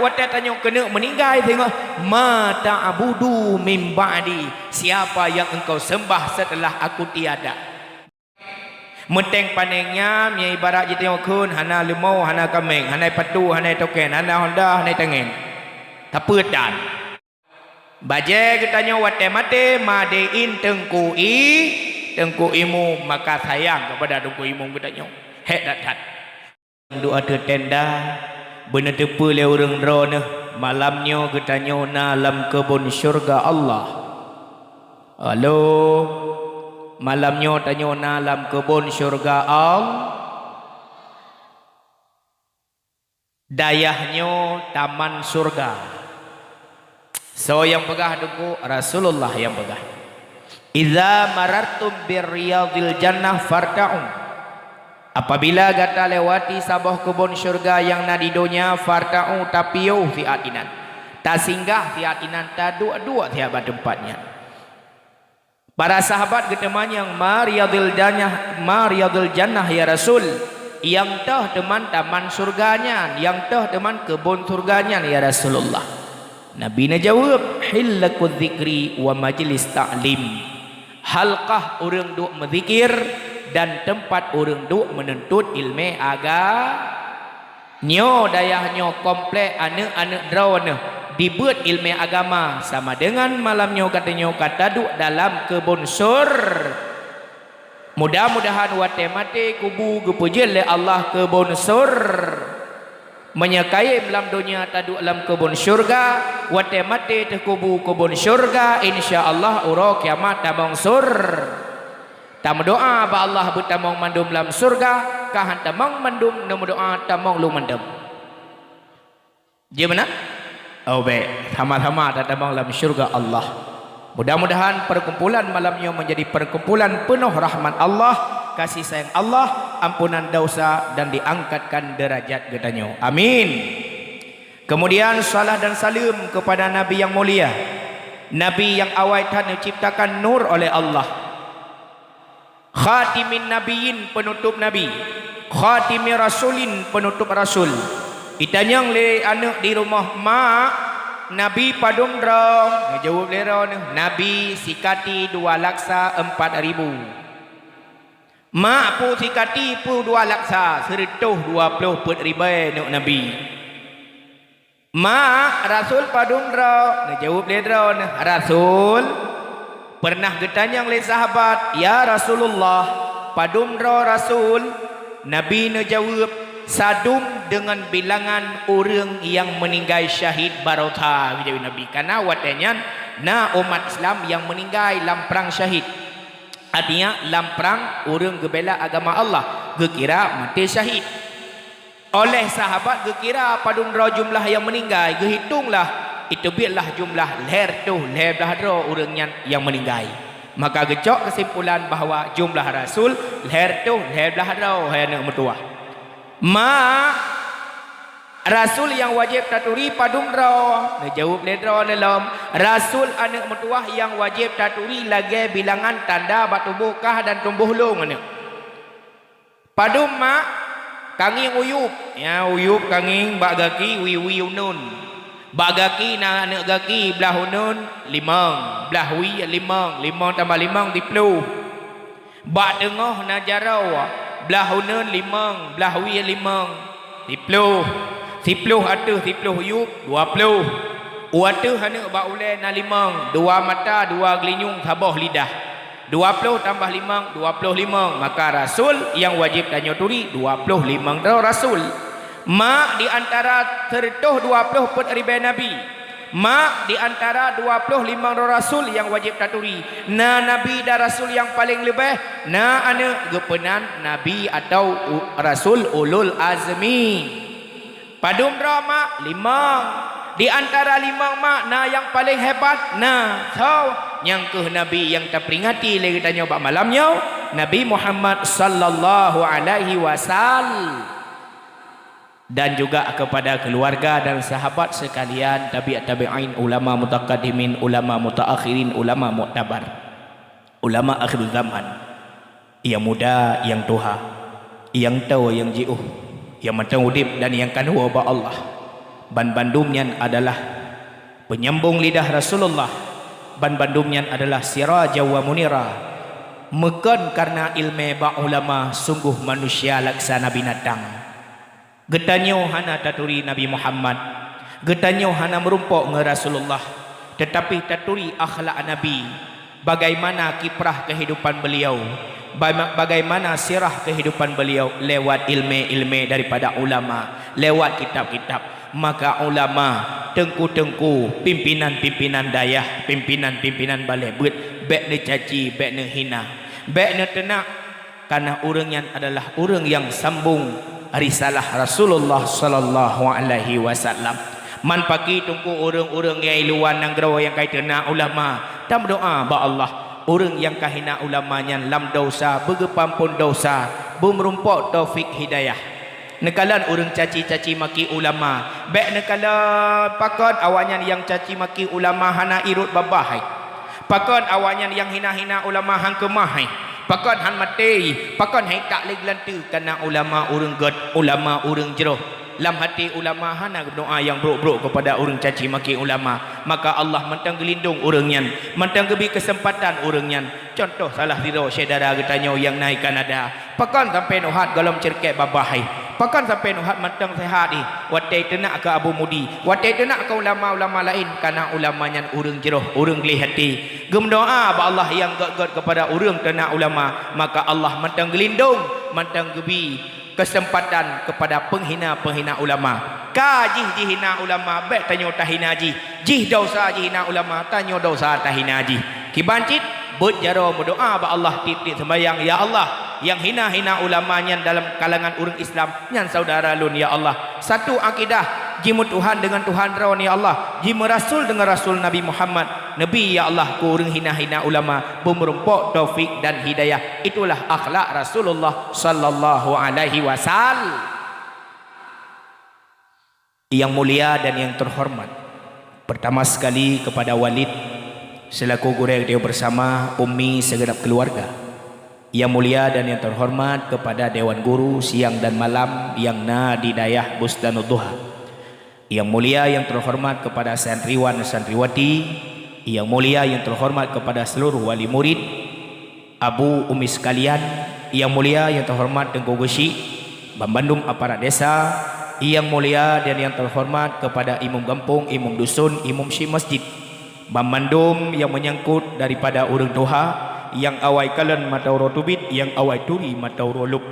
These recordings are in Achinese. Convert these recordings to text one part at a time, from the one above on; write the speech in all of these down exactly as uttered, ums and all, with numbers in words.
Watée tanyoe keuneuk meuninggai singoh, "Ma ta'budu min ba'di?" Siapa yang engkau sembah setelah aku tiada? Meuténg panéng nyan, nyang ibarat jitanyoe kheun, hana leumo, hana kaméng, hana patu, hana token, hana honda, hana tangen. Tapeutan. Bajée geutanyoe watée maté, madein teungku i, teungku imum, maka sayang kepada teungku imum geutanyoe. Hék that-that. Duek ateueh tenda, beuneuteupeue lé ureuëng droeneuh, malam nyoe geutanyoe na lam keubon syeuruga Allah. Halo, malam nyoe tanyoe na lam keubon syeuruga Allah. Dayah nyoe taman syeuruga. Soe nyang peugah teungku? Rasulullah nyang peugah. "Idza marartum bir riyadil jannah farta'u." Apabila gata lewati saboh keubon syeuruga nyang na di donya, farta'u, tapiôh siat inan. Tasinggah siat inan, taduek-duek siat bak teumpat nyan. Para sahabat geuteumanyong, "Ma riyadil jannah, ma riyadil jannah ya Rasul?" Nyang toh teuma taman syeuruga nyan, nyang toh teuma keubon syeuruga nyan ya Rasulullah. Nabi neujaweueb, "Hilaqu dzikri wa majlis ta'lim." Halqah ureuëng duek meuzikir dan teumpat ureuëng duek meununtut iéleumé aga-, nyoe dayah nyoe komplek aneuëk-aneuëk droeneuh dibeuet iéleumé agama sama deungon malam nyoe geutanyoe ka taduek dalam keubon sur. Mudah-mudahan watée maté kubu geupeujeuet lé Allah keubon sur. Meunyoe kayém lam donya taduek lam keubon syeuruga, watée maté teukubu keubon syeuruga, insya Allah uroe kiamat tamong sur. Tameudoá bak Allah beutamong mandum lam syeuruga, ka han tamong mandum neumeudoá tamong lôn mandum. Jeuet meunan? Oh, bék. Sama-sama tatamong lam syeuruga Allah. Mudah-mudahan perkumpulan malam nyoe menjadi perkumpulan penuh rahmat Allah, kasih sayang Allah, ampunan dosa, dan diangkatkan derajat geutanyoe. Amin. Kemudian, salah dan salam kepada Nabi yang mulia, Nabi yang awai that diciptakan nur oleh Allah. Khatimin nabiyyin, penutup nabi. Khatimi rasulin, penutup rasul. Itanyong lé aneuëk di rumoh, "Mak, Nabi padum droe?" Neujaweueb lé droeneuh, "Nabi sikati dua laksa empat ribu." "Mak, peue sikati peue dua laksa?" "Sireutôh dua ploh peuet ribée neuk Nabi." "Mak, rasul padum droe?" Neujaweueb lé droeneuh, "Rasul." Pernah geutanyong lé sahabat, "Ya Rasulullah, padum droe rasul?" Nabi neujaweueb, "Sadum deungon bilangan ureuëng nyang meuninggai syahid barosa," geujaweueb Nabi. Kana watée nyan na umat Islam nyang meuninggai lam prang syahid. Artinya, lam prang ureuëng geubela agama Allah, geukira maté syahid. Oleh sahabat geukira padum droe jumlah nyang meuninggai, geuhitonglah, iteubietlah jumlah lhée reutôh lhée blaih droe ureuëng nyan nyang meuninggai. Maka geucok keusimpulan bahwa jumlah rasul lhée reutôh lhée blaih droe, hai aneuëk meutuwah. "Mak, rasul nyang wajéb taturi padum droe?" Neujaweueb lé droeneuh lom, "Rasul aneuëk meutuwah nyang wajéb taturi lagée bilangan tanda bak tuboh kah dan tuboh lông aneuëk." "Padum, Mak?" "Kangieng uyueb." Ya, uyueb kangieng bak gaki, wie-wie uneun. Bak gaki na aneuëk gaki, blaih uneun limong, blaih wie limong, limong tambah limong, siploh. Bak teungoh na jaroe, blaih uneun limong, blaih wie limong, siploh. Siploh ateueh siploh uyueb, dua ploh. U ateueh aneuëk bak ulée na limong, dua mata, dua geulinyueng, saboh lidah. Dua ploh tambah limong, dua ploh limong, maka rasul nyang wajéb tanyoe turi dua ploh limong droe rasul. Mak, di antara sireutôh dua ploh peuet ribée nabi, mak, di antara dua ploh limong droe rasul nyang wajéb taturi, na nabi dan rasul nyang paleng leubeh, na aneuëk geupeunan nabi atawa u-, rasul ulul azmi. "Padum droe, Mak?" "Limong." "Di antara limong, Mak, na nyang paleng hebat?" "Na." "Soe?" "Nyang kheueh Nabi nyang taperingati lé geutanyoe bak malam nyoe, Nabi Muhammad sallallahu alaihi wasal-, dan juga kepada keluarga dan sahabat sekalian, tabi' tabi'in, ulama mutakaddimin, ulama mutaakhirin, ulama muktabar, ulama akhir zaman. Nyang muda, nyang tuha, nyang toe, nyang jiôh, nyang mantong udeb dan nyang ka tuwoe bak Allah. Banbandum nyan adalah peunyambong lidah Rasulullah. Banbandum nyan adalah siraja wa munira. Meukon kareuna iéleumé bak ulama, sunggoh manusia laksana binatang. Geutanyoe hana taturi Nabi Muhammad. Geutanyoe hana meurumpok ngon Rasulullah. Teutapi taturi akhlak Nabi. Bagaimana kiprah keuhidupan beliau, ba-, bagaimana sirah keuhidupan beliau lewat iéleumé-iéleumé daripada ulama, lewat kitab-kitab. Maka ulama, teungku-teungku, pimpinan-pimpinan dayah, pimpinan-pimpinan balè beuet, bèk neucaci, bèk neuhina, bèk neuteunak. Kareuna ureuëng nyan adalah ureuëng nyang sambong risalah Rasulullah sallallahu alaihi wasallam. Man pakri teungku ureuëng-ureuëng nyang i luwa nanggroe nyang ka jiteunak ulama, tameudoá bak Allah. Ureuëng nyang ka hina ulama nyan lam desya, beugeupeuampon desya, beumeurumpok taufik hidayah. Neukalon ureuëng caci-caci maki ulama, bèk neukalon pakon awaknyan nyang caci maki ulama hana irot babah hai. Pakon awaknyan nyang hina-hina ulama han keumah hai. Pakon han maté, pakon hai tak lé geulanteue, kareuna ulama ureuëng gét, ulama ureuëng jroh. Lam até ulama hana geudoá nyang brok-brok keupada ureuëng caci maki ulama, maka Allah mantong geulindong ureuëng nyan, mantong geubri keuseumpatan ureuëng nyan. Cuntoh salah sidroe syedara geutanyoe nyang na i Kanada. Pakon sampoe neuhat gohlom ceureukat babah hai? Pakon sampoe neuhat mantong seuhat ih? Watée teunak keu Abu Mudi, watée teunak keu ulama-ulama laén, kareuna ulama nyan ureuëng jroh, ureuëng gleh até. Geumeudoá bak Allah nyang gét-gét keupada ureuëng teunak ulama, maka Allah mantong geulindong, mantong geubri keuseumpatan keupada peunghina-peunghina ulama. Ka jih jihina ulama, bèk tanyoe tahina jih. Jih desya jihina ulama, tanyoe desya tahina jih. Kiban cit, beuet jaroe meudoá bak Allah tiep-tiep seumbahyang, "Ya Allah, nyang hina-hina ulama nyan dalam kalangan ureuëng Islam, nyan syedara lôn, ya Allah. Satu akidah, jimeutuhan deungon Tuhan droen, ya Allah, jimeurasul deungon Rasul Nabi Muhammad, Nabi, ya Allah, keu ureuëng hina-hina ulama, beumeurumpok taufik dan hidayah." Itulah akhlak Rasulullah sallallahu alaihi wasallam. Yang mulia dan yang terhormat, pertama sekali kepada Walid selaku gurèe geutanyoe bersama, Ummi, segenap keluarga. Yang mulia dan yang terhormat kepada Dewan Guru siang dan malam yang na di dayah Bustanudduha. Yang mulia yang terhormat kepada santriwan santriwati, yang mulia yang terhormat kepada seluruh wali murid, Abu, Umi sekalian, yang mulia yang terhormat Teungku Geuchik, banmandum aparat desa, yang mulia dan yang terhormat kepada imum gampông, imum dusun, imum syik masjid, banmandum yang menyangkut daripada ureuëng tuha, nyang awai kalon mata uroe teubiet, nyang awai turi mata uroe lôb.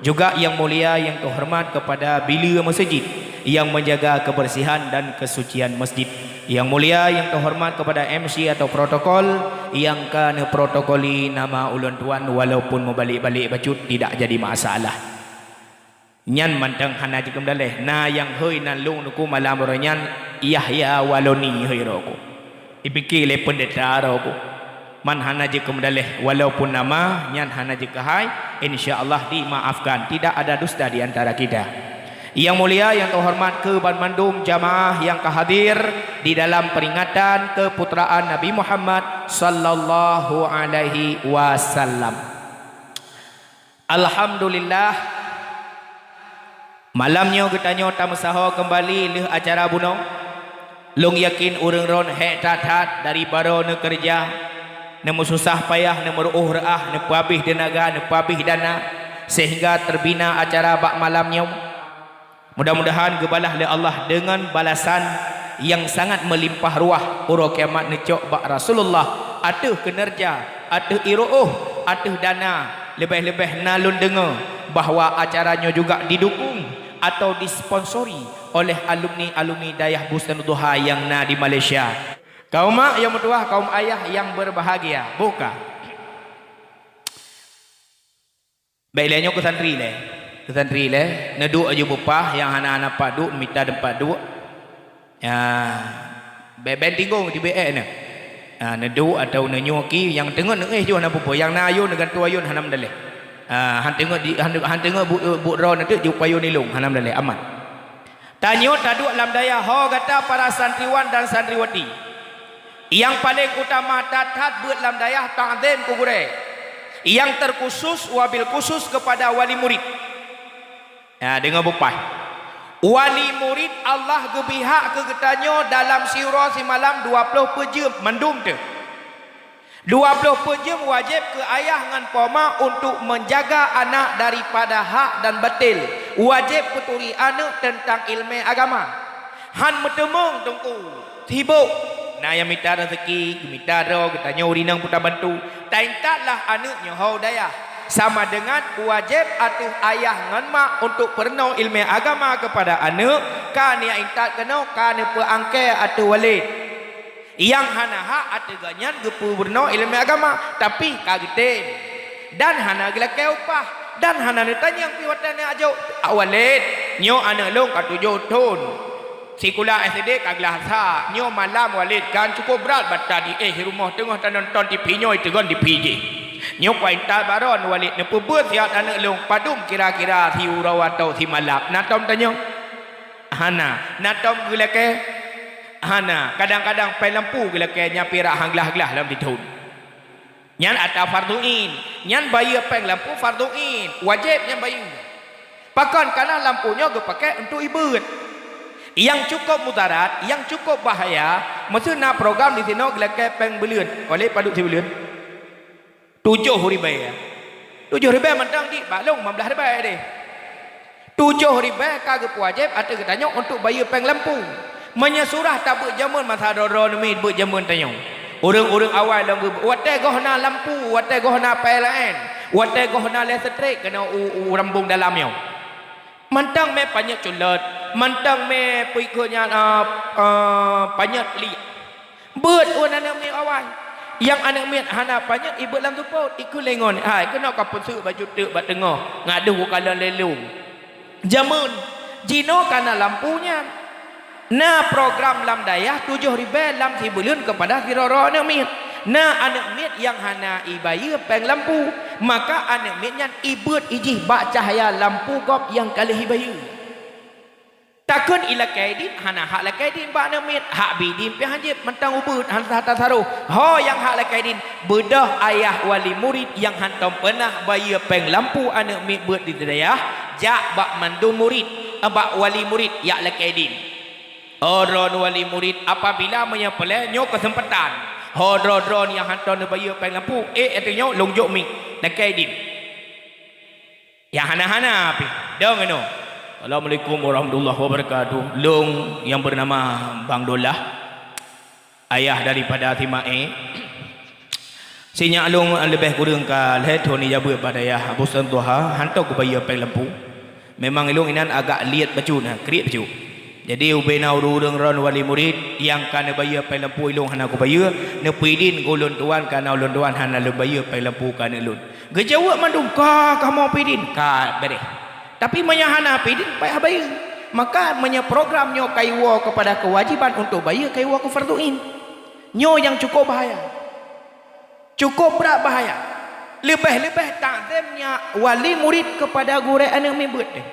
Juga yang mulia yang terhormat kepada bileue meuseujid yang menjaga kebersihan dan kesucian masjid. Yang mulia yang terhormat kepada M C atau protokol yang ka neuprotokoli nama ulôn tuan, walaupun meubalek-balek bacut tidak jadi masalah. Nyan mantong hana jeuet keu meudaleh. Na nyang hôi nan lôn neuku malam uroe nyan, Yahya Waloni hôi roh ku. Ipike lé peundeta roh ku. Man hana jeuet keu meudaleh, walaupun nama nyan hana jeuet keu hai, insya Allah dimaafkan. Tidak ada dusta di antara kita. Yang mulia, yang terhormat keu banmandum jamaah yang ka hadir di dalam peringatan keputraan Nabi Muhammad sallallahu alaihi wasallam. Alhamdulillah, malam nyoe geutanyoe tameusaho keumbali lheueh acara bunoe. Lôn yakin ureuëng droen hék that-that dari baroe neukeureuja, neumeususah payah, neumeuruôh reuah, neupeuhabéh teunaga, neupeuhabéh dana, seuhingga teubina acara bak malam nyoe. Mudah-mudahan geubalah lé Allah deungon balasan nyang sangat meulimpah ruah uroe kiamat neucok bak Rasulullah ateueh keuneurja, ateueh iruôh, ateueh dana, leubeh-leubeh na lôn deungoe bahwa acara nyoe juga didukung atau disponsori oleh alumni-alumni Dayah Bustanudduha nyang na di Malaysia. Kaum mak nyang meutuwah, kaum ayah nyang berbahagia, buka. Bèk lé nyoe keu santri lé. Keu santri lé, neuduek aju beupah nyang hana-hana pat duek, mita teumpat duek. Ya, bèk, bèk tinggong tibée ék nyoe. Ha, neuduek atawa neunyoe ki, nyang teungeut neuéh jih hana peue-peue, nyang na ayôn neugantoe ayôn hana meudaleh. Ha, han teungeut di, han, han teungeut bu-, buet droe neuteuk jiupayôn ilông hana meudaleh, aman. Tanyoe taduek lam dayah ho gata para santriwan dan santriwati. Nyang paleng utama that-that beuet lam dayah takzim keu gurée. Nyang terkhusus wabil khusus kepada wali murid. Ya, deungoe beupah. Wali murid Allah geubri hak keu geutanyoe dalam siuroe simalam dua ploh peuet jeuem mandum teuh. Dua ploh peuet jeuem wajéb keu ayah ngon poma untuk menjaga anak daripada hak dan batil. Wajéb peuturi aneuëk teuntang iéleumé agama. Han meuteumeung teungku, sibok. Na nyang mita raseuki, geumita droe, geutanyoe ureuëng inong peue tabantu. Taintatlah aneuëk nyoe ho u dayah. Sama deungon wajéb ateueh ayah ngon mak untuk peurunoe iéleumé agama keupada aneuëk, ka neuintat keunoe, ka neupeuangkée ateueh walét. Nyang hana hak ateueh gobnyan geupeurunoe iéleumé agama, tapi ka geutem. Dan hana geulakée upah, dan hana neutanyong pih watée neuajok, "Walét, nyoe aneuëk lôn ka tujoh thon. Sikula S D ka glah sa, nyoe malam walét kan cukup brat bak ta di éh rumoh teungoh tanonton T V nyoe iteugon T V jih. Nyoe kuintat baron walét neupeubeuet siat aneuëk lôn padum kira-kira siuroe atau simalam." Na tom tanyong? Hana. Na tom geulakée? Hana. Kadang-kadang péng lampu geulakée nyan pirak han glah-glah lom dithon. Nyan atra fardhu ain. Nyan bayeue péng lampu fardhu ain. Wajéb nyan bayeue. Pakon kana lampu nyoe geupakée untuk ibeuet. Nyang cukup mudarat, nyang cukup bahaya, meuseu na program di sinoe geulakée péng buleuen. Oleh padub sibuleuen? Tujoh ribée. Tujoh ribée mantong di bak lôn lima blaih ribée deh. Tujoh ribée ka geupeuwajéb ateueh geutanyoe untuk bayeue péng lampu. Meunyoe surah tabeuet jameun masa droe-droe neumiet beuet jameun tanyoe. Ureuëng-ureuëng awai lom geubeuet, watée goh na lampu, watée goh na P L N, watée goh na listrik keunoe u, u rambong dalam nyoe. Mantong mé panyöt culot, mantong mé peue kheun nyan, a, a, panyöt liek. Beuet ôn aneuëk miet awai. Nyang aneuëk miet hana panyöt ibeuet lam seupôt, ikheun lé ngon, hai, keunoe ka peuseuk baju teuk bak teungoh, ngadôh u kalon lé lôn. Jameun, jinoe kana lampu nyan. Na program lam dayah tujoh ribée lam sibuleuen keupada sidroe-droe aneuëk miet. Na aneuëk miet nyang hana ibayeue péng lampu, maka aneuëk miet nyan ibeuet ijih bak cahya lampu gob nyang ka lheueh ibayeue. Takheun ilakée idin, hana hak lakée idin bak aneuëk miet, hak bi idin pih han jeuet mantong ubeuet han sah tasaroh. Ho nyang hak lakée idin, beudôh ayah wali murid nyang hantom peunah bayeue péng lampu aneuëk miet beuet di dayah, jak bak mandum murid, eh, bak wali murid jak lakée idin. Oh droeneuh wali murid, apabila meunyoe peureulée nyoe keuseumpatan, ho droe-droe nyang hantom neubayeue péng lampu, ék ateueh nyoe lôn jok miet, lakée idin. Nyang hana-hana pih, dong inoe. Assalamualaikum warahmatullahi wabarakatuh. Lôn nyang beunama Bang Dolah, ayah daripada si Mae. Sinyak lôn leubeh kureueng ka lhée thon ijabeuet bak dayah Abu Santoha, hantom kubayeue péng lampu. Memang ilôn inan agak liet bacut na, kriet bacut. Jadi ubena ureuëng-ureuëng droen wali murid nyang ka neubayeue péng lampu ilôn hana kubayeue, neupeudin keu ulôn tuan kana ulôn tuan hana lôn bayeue péng lampu keu aneuëk lôn. Geujaweueb mandum, "Ka kamoe peudin, ka beureh." Tapi meunyoe hana peudin, payah bayeue. Maka meunyoe program nyoe ka iwoe keupada keuwajéban untuk bayeue, ka iwoe keu fardhu ain. Nyoe nyang cukup bahaya. Cukup brat bahaya. Leubeh-leubeh takzim nyak wali murid keupada gurée aneuëk miet beuet teuh.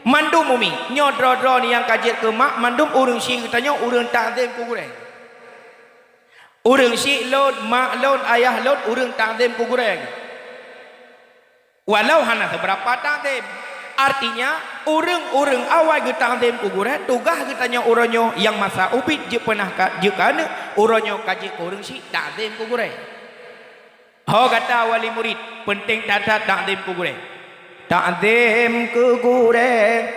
Mandum umi, nyoe droe-droe nyang ka jeuet keu mak, mandum ureuëng syiek geutanyoe ureuëng takzim keu gurée. Ureuëng syiek lôn, mak lôn, ayah lôn, ureuëng takzim keu gurée. Walau hana seubeurapa takzim. Artinya, ureuëng-ureuëng awai geutakzim keu gurée, tugaih geutanyoe uroe nyoe nyang masa ubit jeuet peunah ka, jeuet keu aneuëk, uroe nyoe ka jeuet keu ureuëng syiek takzim keu gurée. Ho gata wali murid, peunteng that-that takzim keu gurée. Takzim keu gurée,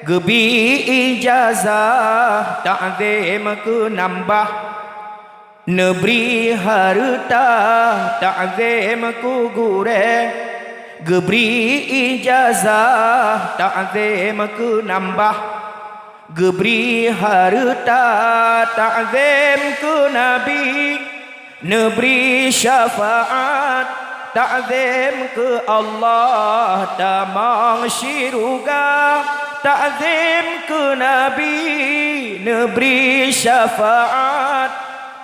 geubri ijazah, takzim keu nambah. Neubri hareuta, takzim keu gurée, geubri ijazah, takzim keu nambah. Geubri hareuta, takzim keu Nabi, neubri syafaat, takzim keu Allah, tamong syeuruga, takzim keu Nabi, neubri syafaat,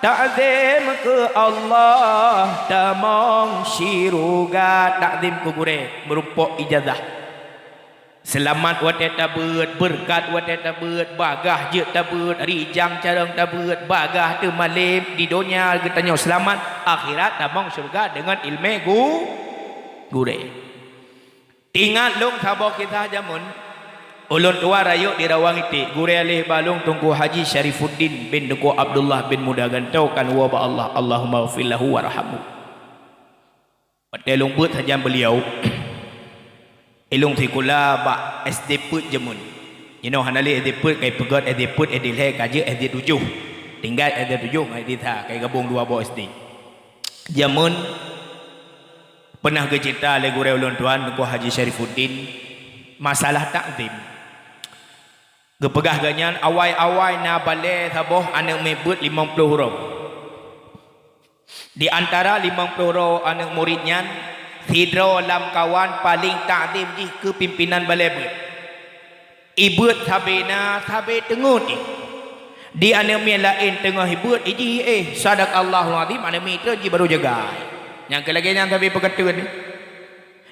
takzim keu Allah, tamong syeuruga, takzim keu gurée, meurumpok ijazah. Seulamat watée tabeuet, beureukat watée tabeuet, bagaih jeuet tabeuet, rijang carông tabeuet, bagaih teumaleb di donya geutanyoe seulamat, akhirat tamong syeuruga deungon iéleumé gu-, gurée. Ingat lôn saboh kisah jameun, Ulôn tuan rayeuk di Rawang Iték, gurée lé bak lôn Teungku Haji Syarifuddin bin Teungku Abdullah bin Muda Gantoe kan woe bak Allah, Allahumma ghfir lahu warhamhu. Watée lôn beuet sajan beuliau, ilôn sikula bak S D Peuet jameun. Jinoe hana lé S D Peuet, ka ipeugét S D Peuet, S D lhée, ka jeuet S D tujoh. Tinggai S D tujoh ngon S D sa, ka igabong dua boh S D. Jameun peunah geucita lé gurée ulôn tuan Teungku Haji Syarifuddin masalah takzim. Geupeugah geuhnyan awai-awai na balée saboh aneuëk miet beuet limong ploh droe. Di antara limong ploh droe aneuëk murit nyan, sidroe lamkawan paleng takzim jih keu pimpénan balée beuet. Ibeuet sabe na, sabe teungeut jih. Di aneuëk miet laén teungoh ibeuet, ijih éh, sadaqallahul azim, aneuëk miet teuk jih barô jagai. Nyang keu lagée nyan sabe peukateuen.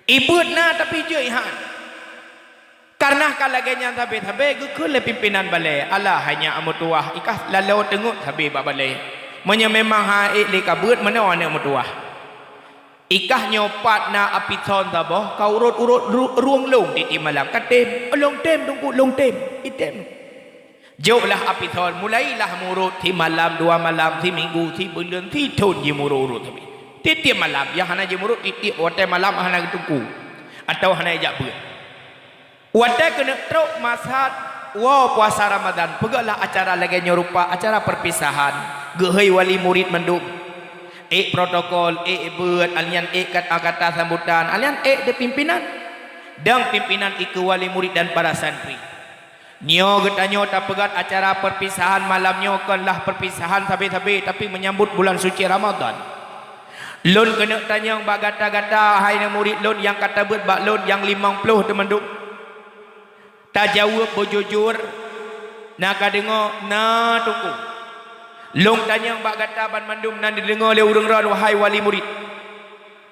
Ibeuet na tapi jeuet han. Kareuna ka lagée nyan sabe-sabe geukheun lé pimpénan balée, alah hai nyak meutuwah, ikah laloe teungeut sabe bak balée. Meunyoe memang han ék lé ka beuet meunoe aneuëk meutuwah. Ikah nyoe pat na apison saboh ka urot-urot ru-, rueng lôn tieb-tieb malam. Ka tem, lôn tem Teungku, lôn tem, item. Joklah apison, mulailah murot simalam, dua malam, siminggu, sibuleuen, sithon jimurot-urot sabe. Tieb-tieb malam, nyang hana jimurot tieb-tieb watée malam hana geuteungku atawa hana ijak beuet. Watée keuneuk trok masa woe puasa Ramadan, peugötlah acara lagée nyoe rupa acara perpisahan, geuhôi wali murit mandum. Ék protokol, ék beuet, alian ék kata-kata sambutan, alian ék di pimpénan. Dan pimpénan ikeu wali murit dan para santri. Nyoe geutanyoe tapeugöt acara perpisahan malam nyoe kon lah perpisahan sabe-sabe, tapi menyambut bulan suci Ramadan. Lôn keuneuk tanyong bak gata-gata, hai na murit lôn nyang ka tabeuet bak lôn nyang limong ploh teumandum. Tajaweueb beujujur, na ka deungoe, na Teungku. Lôn tanyong bak gata banmandum nyang neudeungoe lé ureuëng droen, wahai wali murit.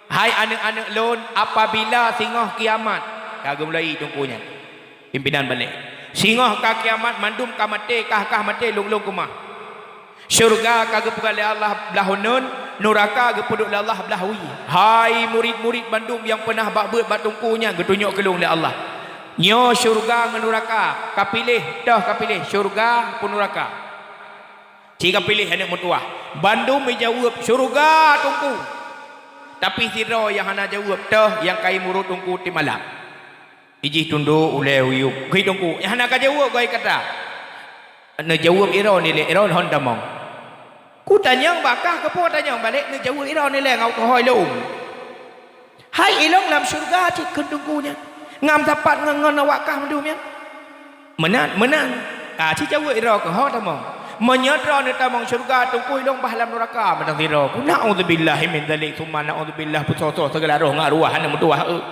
Hai aneuëk-aneuëk lôn, apabila singoh kiamat, ka geumulai Teungku nyan. Pimpénan balée. Singoh ka kiamat, mandum ka maté, kah-kah maté, lôn-lôn keumah. Syeuruga ka geupeugah lé Allah blah uneuen, nuraka geupeuduek lé Allah blah wie. Hai murit-murit bandum nyang peunah bak beuet bak Teungku nyan, geutunyok keu lôn lé Allah. Nyoe syeuruga ngon nuraka, ka piléh, toh ka piléh, syeuruga peue nuraka. Ci ka piléh aneuëk meutuwah. Bandum ijaweueb, "Syeuruga, Teungku." Tapi sidroe nyang hana jaweueb, toh nyang ka imurot Teungku tieb malam. Ijih tundok ulée uyueb, "Gui Teungku, nyang hana ka jaweueb gui kata." Neujaweueb iroe nilée, iroe lhon tamong. Kutanyong bak kah, keupeue tanyong balek, neujaweueb iroe nilée ngon keuhôi lôn. Hai ilong lam syeuruga cit kheun Teungku nyan. Ngam sapat ngon, ngon awak kah mandum nyan. Meunan, meunan. Ka ci jaweueb iroe keuhôi tamong. Meunyoe droeneuh tamong syeuruga, Teungku ilong bah lam nuraka mantong sidroe. Ku na'udzubillahi min dzalik, tsumma na'udzubillah, peusoe-soe sigala roh ngon arwah hana meutuwah eu.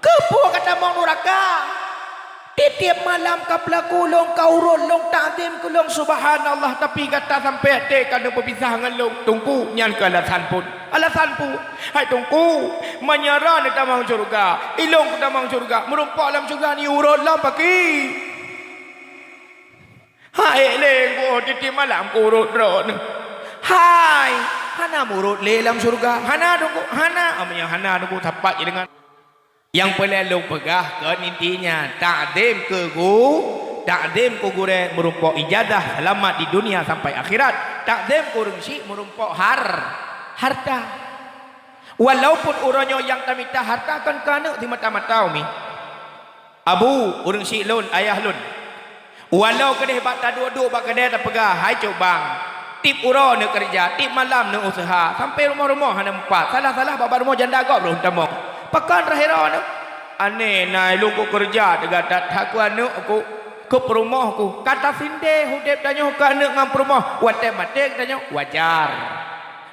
Keupeue ka tamong nuraka? Tieb-tieb malam ka peulaku lôn, ka urot lôn, takzim keu lôn, subhanallah, tapi gata sampoe até ka neupeupisah ngon lôn. Teungku, nyan keuh alasan phon. Alasan phon. Hai Teungku, meunyoe droeneuh tamong syeuruga, ilong keuh tamong syeuruga, meurumpok lam syeuruga ni urot lom pakri. Hai lé, tieb-tieb malam ku urot droeneuh. Hai, hana murot lé lam syeuruga. Hana Teungku, hana. Amun nyang hana Teungku, sapat jih deungon. Nyang peureulée lôn peugah kon intinya, takzim keu gu-, takzim keu gurée meurumpok ijazah seulamat di dunia sampai akhirat. Takzim keu ureuëng syik meurumpok har-, harta. Walaupun uroe nyoe nyang tamita harta kon keu aneuëk simata-mata umi. Abu, ureuëng syik lôn, ayah lôn. Walau keudeh bak taduek-duek bak keudè tapeugah, "Hai cok bang, tieb uroe neukeureuja, tieb malam neuuseuha, sampoe rumoh-rumoh hana meupat, salah-salah bak rumoh janda gob lôn tamong." Pakon teuhiro neuh? Aneh na ilong ku keureuja teuga that-that keu aneuëk ku, keu peurumoh ku. Ka tasindeh udeb tanyoe keu aneuëk ngon peurumoh, watée maté geutanyoe wajar.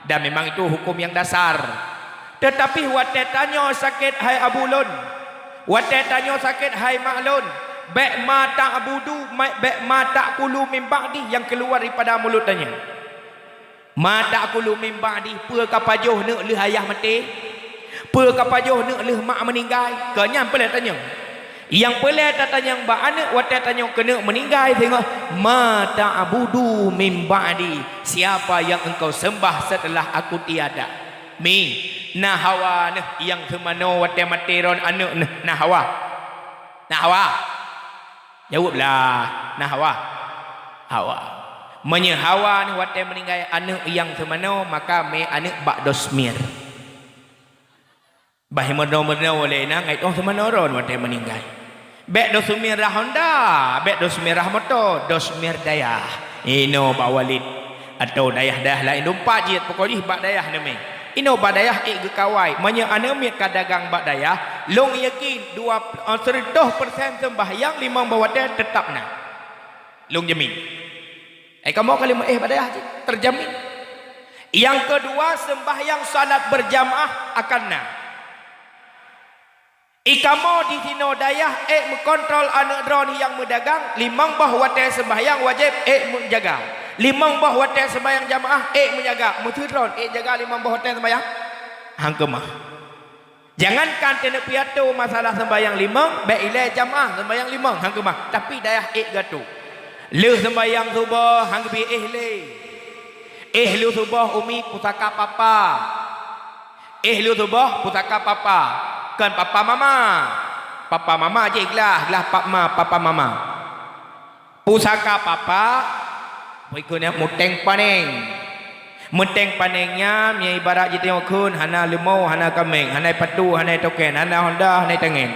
Dan memang itu hukum nyang dasar. Teutapi watée tanyoe sakét hai abu lôn, watée tanyoe sakét hai mak lôn, bék ma ta'budu, ma-, bék ma ta'kulu min ba'di nyang keuluwa daripada mulut tanyoe. Ma ta'kulu min ba'di, peue ka pajoh neuëk lheueh ayah maté? Peue ka pajoh neuëk lheueh mak meuninggai? Keu nyan peureulée tanyoe. Nyang peureulée tatanyong bak aneuëk watée tanyoe keuneuk meuninggai singoh, "Ma ta'budu min ba'di?" Siapa yang engkau sembah setelah aku tiada? Mi, na Hawa neuh nyang seumanoe watée maté droen aneuëk neuh, na Hawa. Na Hawa. Jaweueb lah, na Hawa? Hawa. Meunyoe Hawa nyoe watée meuninggai aneuëk nyang seumanoe, maka mé aneuëk bak dosmir. Bah meunoe-meunoe lé na ngai toh seumanoe droen watée meuninggai. Bék dosmir rah honda, bék dosmir rah moto, dosmir dayah. Inoe bak Walid atau dayah-dayah laén dumpat jeuet, pokok jih bak dayah neumé. Inoe bak dayah ék geukawai. Meunyoe aneuëk miet ka dagang bak dayah, lôn yakin dua, eh, seureutôh persen seumbahyang limong boh watée teutab na. Lôn jamin. Eh, kamoe ka lheueh meuéh bak dayah cit, terjamin. Nyang keudua, seumbahyang salat berjamaah akan na. Ikamoe di sinoe dayah ék meukontrol aneuëk droen nyang meudagang, limong boh watée seumbahyang wajéb ék meujaga. Limong boh watée seumbahyang jamaah ék meujaga. Meuseu droen ék jaga limong boh watée seumbahyang? Hang keumah. Jangankan keuneuk piato masalah seumbahyang limong, bék ilée jamaah seumbahyang limong, hang keumah. Tapi dayah ék geutanyoe. Lheueh seumbahyang suboh, hang geubri éh lé. Éh lheueh suboh umi pusaka papa. Éh lheueh suboh pusaka papa. Kon papa mama. Papa mama jih glah, glah papa, papa mama. Pusaka papa, peue kheun nyan, meuténg paneng. Meuténg paneng nyan, meunyoe ibarat jitanyong kheun, hana leumô, hana kaméng, hana patu, hana tokén, hana honda, hana tangen.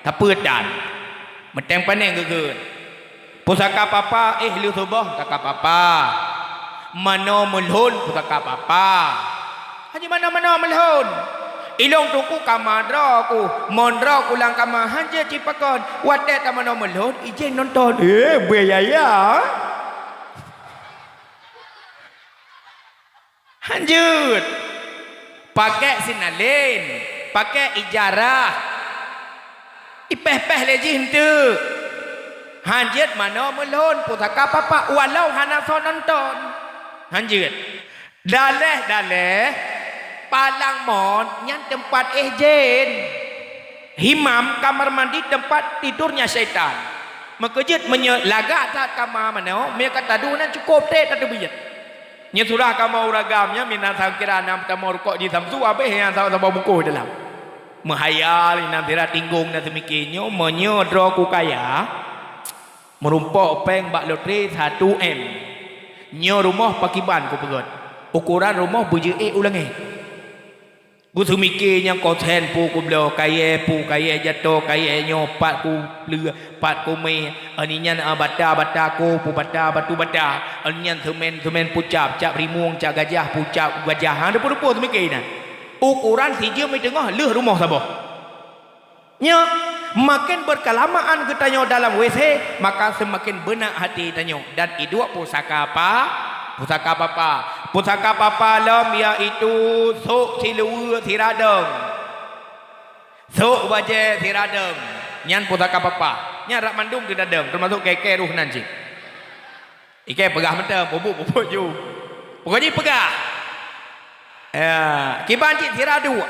Tapi tan. Meuténg paneng geukheun. Pusaka papa, éh lheueh suboh, pusaka papa. Manoe meulhon, pusaka papa. Hana manoe-manoe meulhon. Ilôn teungku kama droe ku, mon droe ku lam kama hanjeuet cit pakon. Watée tamanoe meulhon, ijén nonton. Eh, beu yaya. Hanjeuet. Pakai sinalén, pakai ijarah. Ipéh-péh lé jih enteuk. Hanjeuet manoe meulhon, pusaka papa, walau hana soe nonton. Hanjeuet. Daleh-daleh, palang mon nyan teumpat éh jén. Himam kamar mandi teumpat tidurnya syaitan. Meukeujeuet meunyoe lagak that kama manoe, meunyoe ka taduek nan cukôp trép tateubiet. Nyoe surah kamoe ureuëng agam nyan, minan sangkira na meutamong rukok di Samsu, abéh nyang saboh-saboh bungkôh dalam. Meuhayal inan sira tinggong na seumiké nyoe, meunyoe droe ku kaya, meurumpok péng bak lotre satu M. Nyoe rumoh pakiban kupeugét. Ukoran rumoh beujeuet u langét. Beuseumiké nyang kosen pu kubloe, kayée pu, kayée jato, kayée nyoe pat kupleue, pat kumé, ani nyan, a, bata-bata ku, pu bata, batu bata, ani nyan seumén, seumén pu cap, cap rimueng, cap gajah, pu cap gajah. Ha, deupeu-deupeu seumiké nyan. Ukoran sijeuem i teungoh lheueh rumoh saboh. Nyoe, makin beukelamaan geutanyoe dalam W C, maka seumaken beunak hati tanyoe dan iduek pusaka pa, pusaka papa. Pusaka papa lom yaitu sôk siluweue siradong. Sôk bajée siradong. Nyan pusaka papa. Nyan rab mandum teuradong, teumasok kée-kée roh nan cit. Ikée peugah mantong, peubuet-peubuet ju. Pokok jih peugah. Ya, kiban cit sira duek.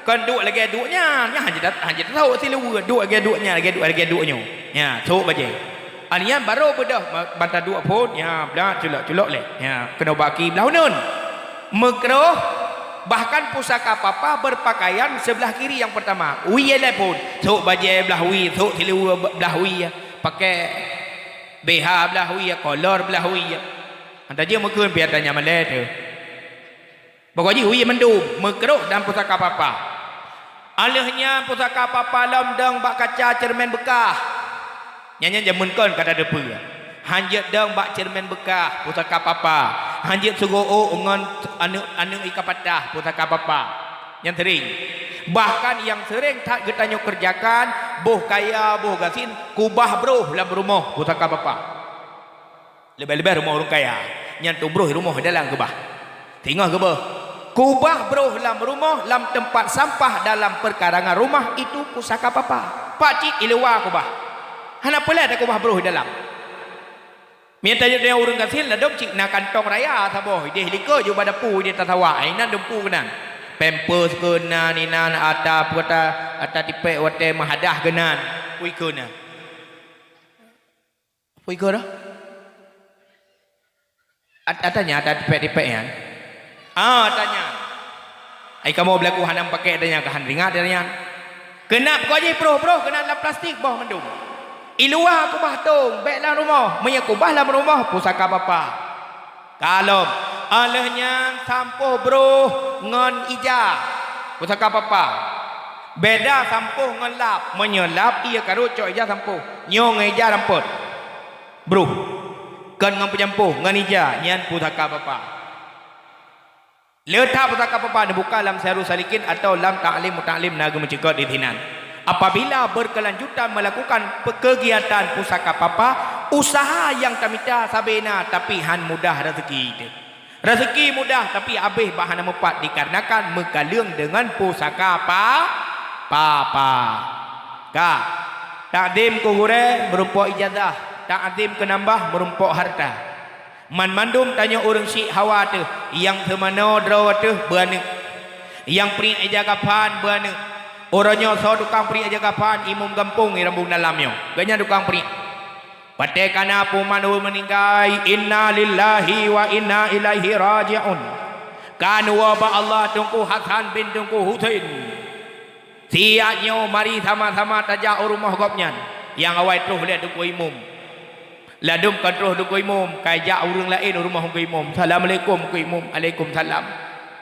Kon duek lagée duek nyan, nyan hana jita-, hana jiteuthok siluweue, duek lagée duek nyan, lagée duek, lagée duek nyoe. Ya, sôk bajée. Ani nyan barô beudôh ma-, mata duek phon, ya, blah culok-culok lé. Ya, keunoe baki blah uneun. Meukroh, bahkan pusaka papa berpakaian sebelah kiri yang pertama. Wie lé phon, sôk bajée blah wie, sôk siluweue blah wie. Pakai B H blah wie, kolor blah wie. Anta jeuet meukheun pih ata nyan malée teuh. Pokok jih wie mandum, meukroh dan pusaka papa. Aleuh nyan pusaka papa lom dong bak kaca ceureumen beukah. Nyan, nyan jameun kon ka tateupeue. Hanjeuet dong bak ceureumen beukah, pusaka papa. Hanjeuet sugoe ôk ngon aneuëk-aneuëk ie ka patah, pusaka papa. Nyan sering. Bahkan nyang sering that geutanyoe keureujakan, boh kaya, boh gasien, kubah broh lam rumoh, pusaka papa. Leubeh-leubeh rumoh ureuëng kaya, nyan tubroh rumoh dalam keubah. Teungoh keubah. Kubah broh lam rumoh, lam teumpat sampah dalam peukarangan rumah itu pusaka papa. Pakcit i luwa kubah. Hana peulét takubah broh dalam. Mita jeuet deungon ureuëng gasien ladôm cit na kantong raya saboh, ideh likot ju bak dapu ideh tasawa, inan dumpu keunan. Pampers keunan, inan ata peue ata, ata tipék watée meuhadah keunan. Pui keunan. Pui keunan. At-, ata nyan, ata tipék-tipék nyan. Ah, ata nyan. Ai kamoe beulaku hana meupakék ata nyan, ka han ringat ata nyan. Keunan pokok jih broh-broh keunan lam plastik boh mandum. I luwa kubah tông, bèk lam rumoh. Meunyoe kubah lam rumoh, pusaka papa. Ka lom. Óh lheueh nyan sampôh broh ngon ija. Pusaka papa. Beda sampôh ngon lap. Meunyoe lap, ie karot cok ija sampôh. Nyoe ngon ija rampôt. Broh. Kon ngon peujampôh, ngon ija, nyan pusaka papa. Le that pusaka papa neubuka lam Sairus Salikin atawa lam Ta'lim Muta'allim na geumeucukot di sinan. Apabila berkelanjutan melakukan pe-, kegiatan pusaka papa, usaha nyang tamita sabe na, tapi han mudah rezeki teuh. Rezeki mudah, tapi habéh bak hana meupat dikarenakan meukaleueng deungon pusaka pa-, papa. Ka, takzim keu gurée meurumpok ijazah, takzim keu nambah meurumpok harta. Banmandum tanyoe ureuëng syiek hawa teuh, nyang seumanoe droe teuh beuaneuk. Nyang priek ija kafan beuaneuk. Uroe nyoe soe tukang priek ija kafan, imum gampông i Rambong Dalam nyoe. Gobnyan tukang priek. Watée ka na peuman ureuëng meuninggai, "Inna lillahi wa inna ilaihi raji'un." Ka neuwoe bak Allah Teungku Hasan bin Teungku Husein. Siat nyoe mari sama-sama tajak u rumoh gobnyan. Nyang awai troh lé Teungku Imum. Ladum ka troh Teungku Imum, ka jak ureuëng laén u rumoh Teungku Imum. "Assalamualaikum Teungku Imum." "Alaikumsalam."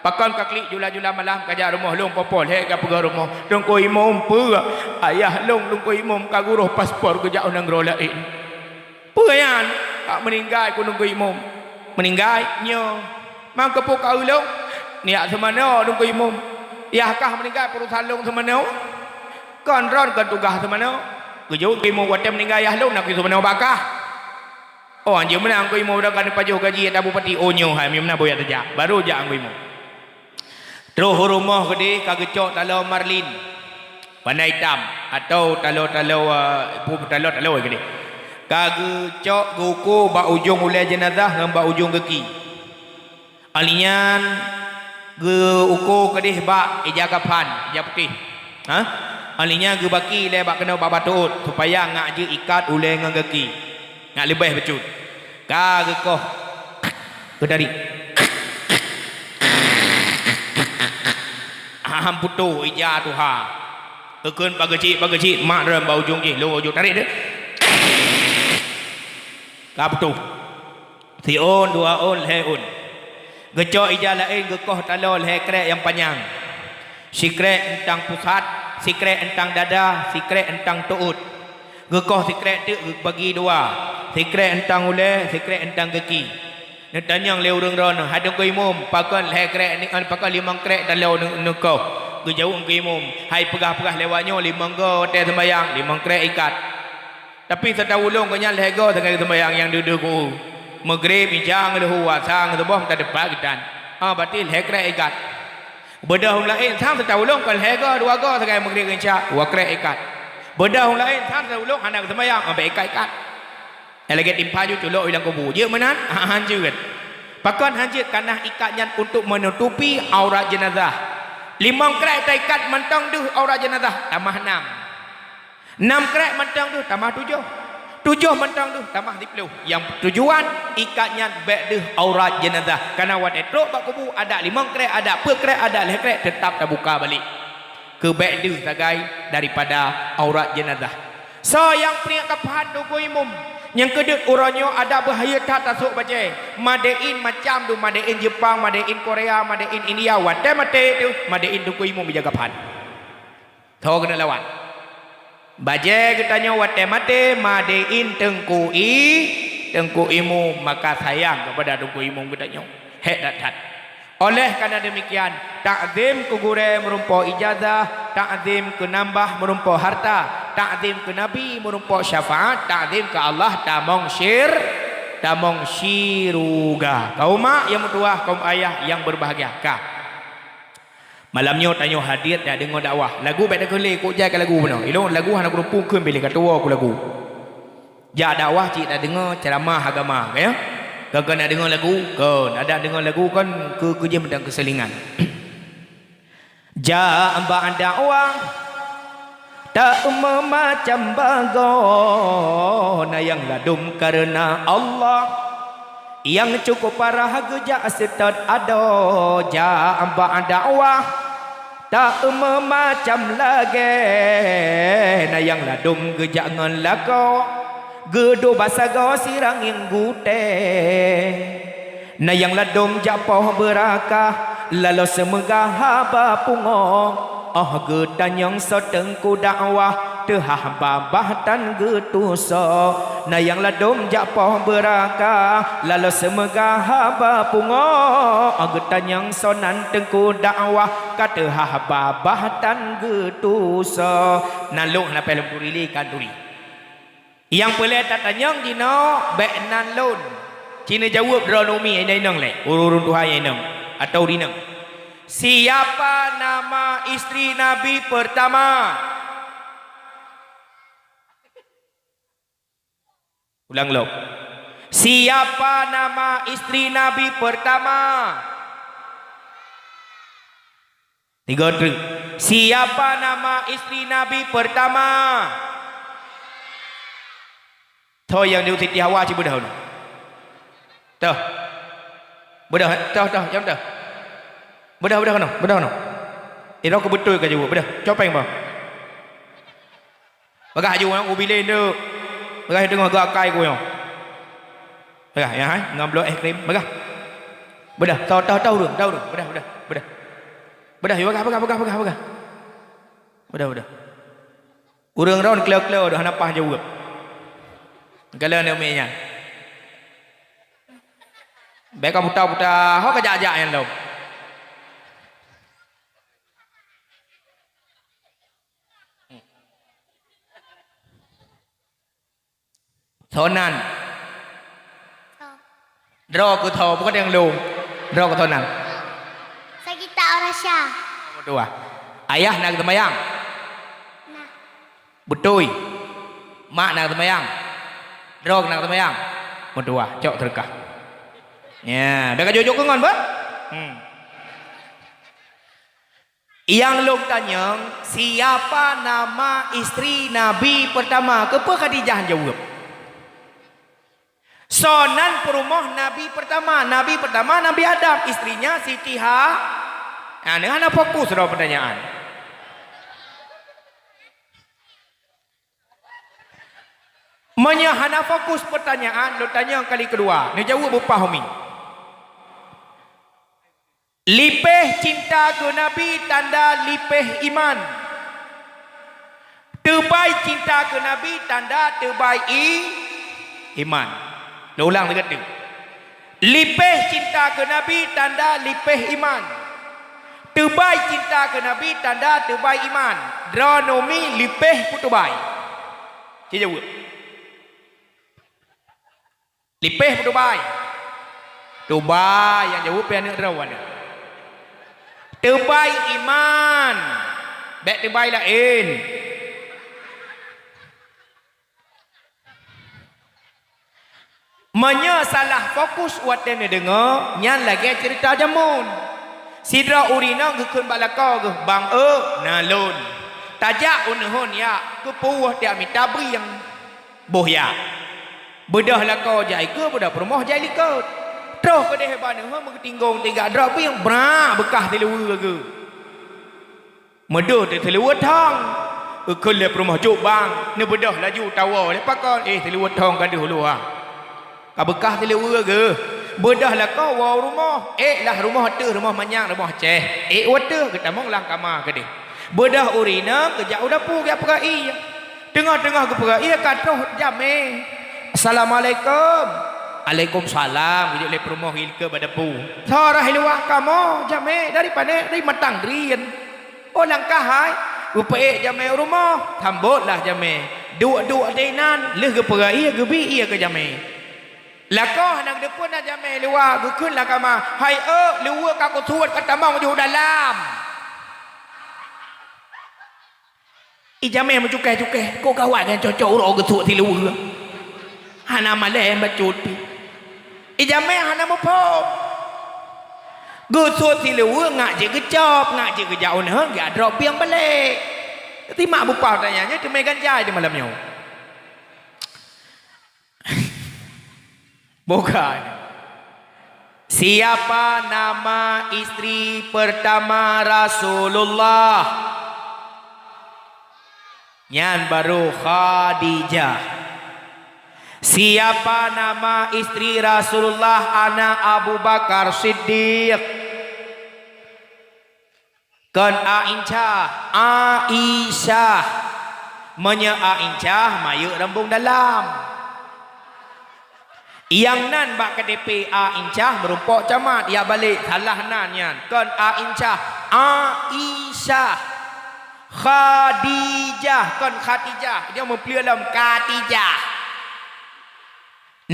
"Pakon ka klik jula-jula malam ka jak rumoh lôn?" "Popo lhée ka peugah rumoh." "Teungku Imum peue?" "Ayah lôn Teungku Imum ka gurôh paspor geujak u nanggroe laén." "Peue nyan?" "Ka meuninggai ku Teungku Imum." "Meuninggai?" "Nyoe." "Man keupeue ka ulông?" "Nyak seumanoe Teungku Imum." "Yah kah meuninggai peurusan lôn seumanoe?" "Kon droen kon tugaih seumanoe." Geujaweueb Teungku Imum, "Watée meuninggai yah lôn na keu seumanoe bak kah." "Oh, anjeue meunan Teungku Imum, droen ka neupajoh gaji ata bupati." "Oh, nyoe hai, meunyoe meunan boh jak tajak." Baru jak Teungku Imum. Troh u rumoh keudeh ka geucok taloe marlin, warna itam, atawa taloe-taloe, eh, pu-, taloe-taloe keudeh. Ka geucok geuko bak ujong ulée jeunazah ngon bak ujong geuki. Óh lheueh nyan geuko keudeh bak ija kafan, ija putéh. Ha? Óh lheueh nyan geubaki lé bak keunoe bak batu ôt, supaya ngak jeuet ikat ulée ngon geuki. Ngak leubeh bacut. Ka geukoh. Geutarék. Aham putôh ija tuha. Geukheun pageujit-pageujit mak droen bak ujong jih, lôn ujong tarék deh. Ka putôh. Siôn, dua ôn, lhée ôn. Geucok ija laén geukoh taloe lhée krek nyang panyang. Sikrek euntang pusat, sikrek euntang dada, sikrek euntang teuôt. Geukoh sikrek teuk geubagi dua, sikrek euntang ulée, sikrek euntang geuki. Neutanyong lé ureuëng droeneueh, "Hai Teungku Imum, pakon lhée krek ni, pakon limong krek taloe neu-, neukoh?" Geujaweueb Teungku Imum, "Hai peugah-peugah lewat nyoe limong goe watée seumbayang, limong krek ikat." Tapi seutawulông geuh nyan lhée goe sagai seumbayang nyang deuh-deuh ku. Meugreb, Isya, Leuhô, Asa, Suboh, meutateupat geutan. Ah, berarti lhée krek ikat. Beudôh ureuëng laén sang seutawulông kon lhée goe, dua goe sagai Meugreb ngon Isya, dua krek ikat. Beudôh ureuëng laén sang seutawulông hana geuseumayang, ah, bèk ikat-ikat. Nyang lagée timphan ju culok i lam kubu. Jeuet meunan? Ah, hanjeuet. Pakon hanjeuet? Kareuna ikat nyan untuk menutupi aurat jenazah. Limong krek taikat mantong deuh aurat jenazah, tamah nam. Nam krek mantong deuh tamah tujoh. Tujoh mantong deuh tamah siplôh. Nyang tujuan ikat nyan bèk deuh aurat jenazah. Kareuna watée trok bak kubu, adak limong krek, adak peuet krek, adak lhée krek, teutap tabuka balek. Keu bèk deuh sagai daripada aurat jenazah. Soe nyang priek kafan Teungku Imum, nyang keudeuet uroe nyoe adak beuhayeu that tasôk bajée. Made in macam deuh, made in Jepang, made in Korea, made in India. Watée maté teuh, made in Teungku Imum ija kafan. Soe keuneuk lawan? Bajée geutanyoe watée maté made in Teungku I, Teungku Imum, maka sayang keupada Teungku Imum geutanyoe. Hék that-that. Oleh karena demikian, takzim keu gurée meurumpok ijazah, takzim keu nambah meurumpok harta, takzim keu Nabi meurumpok syafaat, takzim keu Allah tamong syir-, tamong syeuruga. Kaum mak nyang meutuwah, kaum ayah nyang berbahagia. Ka. Malam nyoe tanyoe hadir tadeungoe dakwah. Lagu bèk takheun lé, kok jai ka lagu bunoe. Ilôn lagu hana kureueng pue kheun, bileh ka tuwoe ku lagu. Jak dakwah cit tadeungoe ceuramah agama, ka ya? Kon, kon na deungoe lagu, kon. Adak deungoe lagu kon keu, keu jeuem dan keuselingan. Jak bak dakwah, tak meumacam bagoe, na nyang ladum kareuna Allah. Nyang cukup parah geujak seutôt adoe, jak bak dakwah. Tak meumacam lagée, na nyang ladôm geujak ngon lakoe, geuduek basa goe sirang ngieng gutée. Na nyang ladôm jak poh beurakah, laloe seumeugah haba pungoe. Óh geutanyong soe teungku dakwah, teuhah babah tan geutusoe. Na nyang ladôm jak poh beurakah, laloe seumeugah haba pungoe. Óh geutanyong soe nan teungku dakwah, ka teuhah babah tan geutusoe. Na lôn hana payah lôn turi lé, ka turi. Nyang peureulée tatanyong jinoe bék nan lôn. Ci neujaweueb droeneuh mi nyang inong lé, ureuëng tuha nyang inong atau rinong. Siapa nama istri Nabi pertama? Ulang lom. Siapa nama istri Nabi pertama? Tiga, dua. Siapa nama istri Nabi pertama? Toh nyang di Siti Hawa cit beudôh. Toh. Beudôh, toh, toh, nyang toh. Beudôh, beudôh keunoe, beudôh keunoe. Inoe keubeutôi ka jaweueb, beudôh. Copeng bah. Peugah aju ngon ubilé tu. Peugah teungoh geuakai ku nyoe. Peugah, ya hai, ngon bloe es krim. Peugah. Beudôh, tau, tau, tau ureuëng, tau ureuëng. Beudôh, beudôh, beudôh. Beudôh, ya, peugah, peugah, peugah, peugah, peugah. Beudôh, beudôh. Ureuëng ron kleu-kleu deuh hana paih jaweueb. Galak aneuk miet nyan. Bék ka puta-puta, ho ka jak-jak nyan lom. Soe nan? Droe keu tho, bukan nyang lôn. Droe keu soe nan? Sagita Orasya. Nomor dua. Ayah na geuseumayang? Na. Beutôi. Mak na geuseumayang? Droe na geuseumayang? Nomor dua. Cok seudeukah. Ya, dah ka jok-jok keu ngon, bah? Hmm. Nyang lôn tanyong, siapa nama istri Nabi pertama? Keupeue Khadijah jaweueb? Soe nan peurumoh Nabi pertama? Nabi pertama Nabi Adam, istrinya Siti Ha-, nah, hana fokus droe peutanyaan. Meunyoe hana fokus peutanyaan, lôn tanyong kali keudua, neujaweueb beupah umi. Lipéh cinta keu Nabi tanda lipéh iman. Teubai cinta keu Nabi tanda teubai i-, iman. Lôn ulang lagée nyoe. Lipéh cinta keu Nabi tanda lipéh iman. Teubai cinta keu Nabi tanda teubai iman. Droeneuh mi lipéh peue teubai? Ci jaweueb. Lipéh peue teubai? Teubai nyang jaweueb pih aneuk droe nyoe. Teubai iman. Bék teubai laén. Meunyoe salah fokus watée neudeungoe, nyan lagée ceurita jameun. Sidroe ureuëng inong geukheun bak lakoe geuh, "Bang eu, na lôn." Tajak u neuheun yak, keupeue tiak mita brieng boh yak. Beudôh lakoe jai keue, beudôh peurumoh jai likot. Troh keudeh bak neuheun meugeutinggong tiga droe brieng, brak beukah siluweue geuh. Meudôh teuseuleue thong, geukheun lé peurumoh, "Jok bang," neubeudôh laju tawoe lé pakon, "Eh, seuleue thong ka deuh luwa. Ka beukah seuleue geuh." Beudôh lakoe woe rumoh, ék lah rumoh ateueh, rumoh manyang, rumoh ceh. Ék u ateueh geutamong lam kama keudeh. Beudôh ureuëng inong geujak u dapu geujak peugah ié. Teungoh-teungoh geupeugah ié ka troh jamé. "Assalamualaikum." "Alaikumsalam," geujok lé peurumoh ileuka bak dapu. "Soe rhah i luwa kamoe jamé, dari pané?" "Dari Matang Drien." "Oh, langkah hai, geupeuék jamé u rumoh." Sambotlah jamé. Duek-duek di inan, lheueh geupeugah ié, geubi ié keu jamé. Lakoe hana geuteupeue na jamé luwa, geukheun lam kama, "Hai eu, luweue ka kusuet ka tamong ju dalam." I jamé meucukéh-cukéh, kok gawat nyan cocok uroe geusuet siluweue. Hana malée bacut pih. I jamé hana muphom. Geusuet siluweue ngak jeuet geucop, ngak jeuet geujak u neuheun, geujak droe bieng balek. Simak bupah tanya nyoe teumé ganjai di malam nyoe. Bukan. Siapa nama istri pertama Rasulullah? Nyan baru Khadijah. Siapa nama istri Rasulullah anak Abu Bakar Siddiq? Kon Aisyah, Aisyah. Meunyoe Aisyah, mayeuek rambong dalam. Nyang nan bak K T P Aisyah meurumpok camat, ya balek, salah nan nyan. Kon Aisyah, Aisyah. Khadijah, kon Khadijah. Dia meuplue lom Khadijah.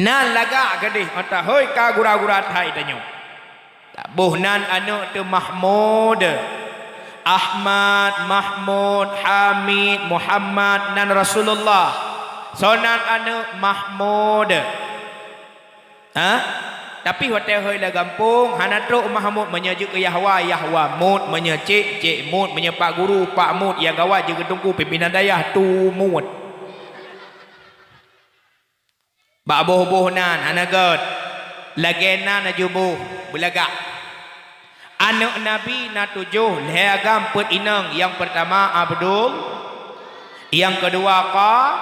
Nan lagak keudeh mata hôi ka gura-gura that tanyoe. Taboh nan aneuk teuh Mahmud. Ahmad, Mahmud, Hamid, Muhammad, nan Rasulullah. Soe nan aneuk Mahmud. Ha? Tapi watée hôi lam gampông, hana trok Mahmud, meunyoe jeuet keu Yahwa, Yahwa Mud, meunyoe cék, cék Mud, meunyoe Pak Guru, Pak Mud, nyang gawat jeuet keu Teungku, pimpinan dayah, Tu Mud. Bak boh-boh nan hana gét. Lagée nan aju boh beulagak. Aneuk Nabi na tujoh, lhée agam peuet inong. Nyang peurtama Abdul, nyang keudua Qa-,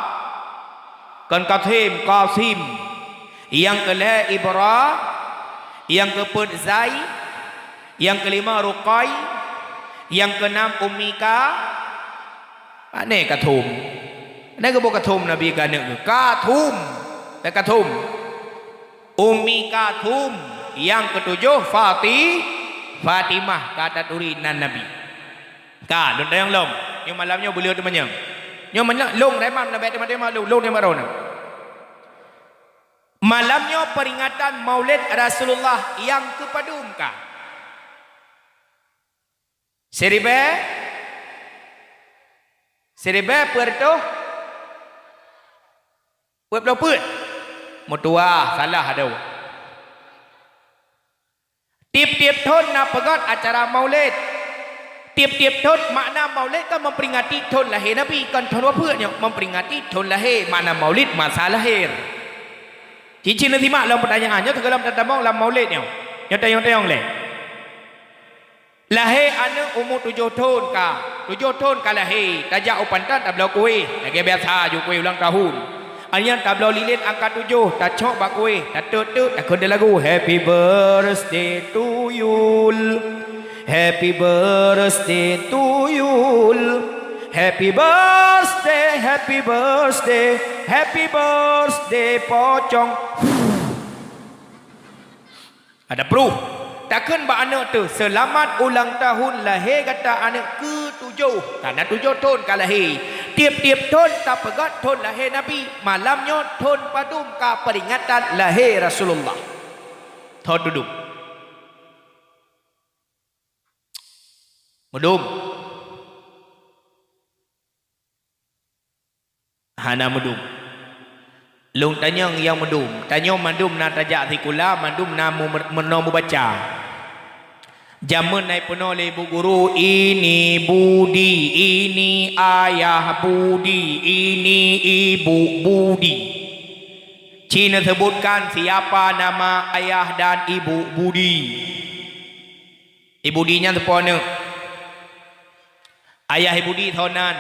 kon Qasim, Qasim. Nyang keulhée Ibra, nyang keupeuet Zai, nyang keulima Ruqai, nyang keunam Ummi Ka-, Pane Kathum? Pane geuboh Kathum Nabi keu aneuk geuh? Kathum. Pane Kathum? Ummi Kathum. Nyang keutujoh Fati-, Fatimah ka taturi nan Nabi. Ka, lôn tanyong lom. Nyoe malam nyoe beuleue teumanyong. Nyoe manyang lôn reman na bèk teuma-teuma lôn, lôn teuma droeneuh. Malam nyoe peuringatan Maulid Rasulullah nyang keupadum ka? Siribèe? Siribèe peuet reutôh peuet ploh peuet? Meutuwah, salah adoe. Tiep-tiep thon na peugöt acara Maulid. Tiep-tiep thon makna Maulid kan memperingati thon lahé Nabi, kon thon wafeuet nyoe, memperingati thon lahé, makna Maulid masa lahé. Cicing neusimak lom peutanyaan nyoe, teugohlom tatamong lam Maulid nyoe. Nyoe tanyong-tanyong lé. Lahé aneuk umu tujoh thon ka, tujoh thon ka lahé, tajak u pantat tabloe kueh, lagèe biasa ju kueh ulang tahun. Nyan tabloe lilin angka tujoh, tacok bak kueh, tateuk-teuk, takheun lagu, "Happy birthday to you. Happy birthday to you. Happy birthday, happy birthday, happy birthday, pocong." Ada pruh. Takheun bak aneuk teuh, "Seulamat ulang tahun lahé gata aneuk keutujoh." Kana tujoh thon ka lahé. Tiep-tiep thon tapeugöt thon lahé Nabi. Malam nyoe thon padum ka peuringatan lahé Rasulullah. Thon padum? Meudum. Hana meudum. Lôn tanyong nyang meudum. Tanyoe mandum na tajak sikula, mandum na mu-, meurunoe mubaca. Jameun na jipeurunoe lé ibu guru, "Ini Budi, ini Ayah Budi, ini Ibu Budi." Ci neuseubutkan siapa nama ayah dan ibu Budi. Ibu Budi nyan sapeue aneuk? Ayah Ibu Budi soe nan?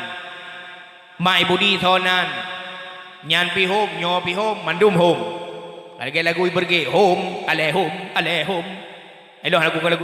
Mak Ibu Budi soe nan? Nyan pih hom, nyoe pih hom, mandum hom. Lagèe lagu Ibu Budi, hom, aleh hom, aleh hom. Ilôn lagu, lagu